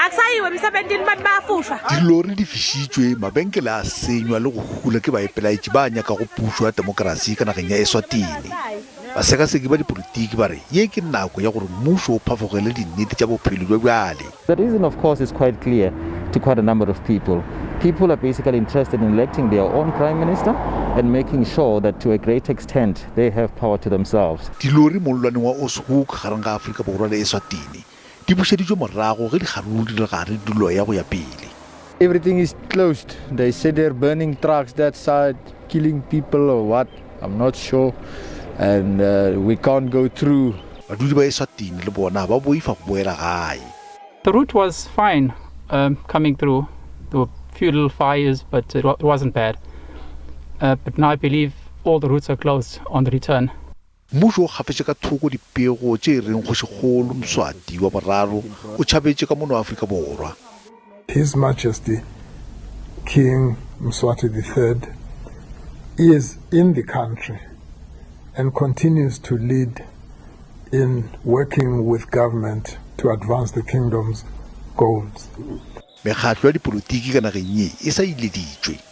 Akusayiwe emsebentini bantu bayafushwa. Dilori di fišitšwe, mabenkele a senywa le go hula ke baipelaetši ba nyakago pušo ya temokrasi ka nageng ya Eswatini. Basekaseki ba dipolitiki ba re ye ke nako ya gore mmušo o phafogele dinnete tša bophelo bja bjale. The reason of course is quite clear to quite a number of people. People are basically interested in electing their own prime minister and making sure that to a great extent they have power to themselves. Dilori mollwaneng wa Oshoek gareng ga Afrika Borwa le Eswatini di bušeditšwe morago ge dikgaruru di le gare di loya go ya pele. Everything is closed. They said they're burning trucks that side, killing people or what, I'm not sure. And uh, we can't go through. Badudi ba Eswatini le bona ba boifa go boela gae. The route was fine um, coming through. There were few little fires, but it, it wasn't bad. Uh, but now I believe all the routes are closed on the return. Mmušo o gafetše ka thoko dipego tše reng Kgošikgolo Mswati wa Boraro o tšhabetše ka mono Afrika Borwa. His Majesty King Mswati III is in the country and continues to lead in working with government to advance the kingdom's goals. Mekgatlo ya dipolotiki ka nageng ye e sa ileditšwe.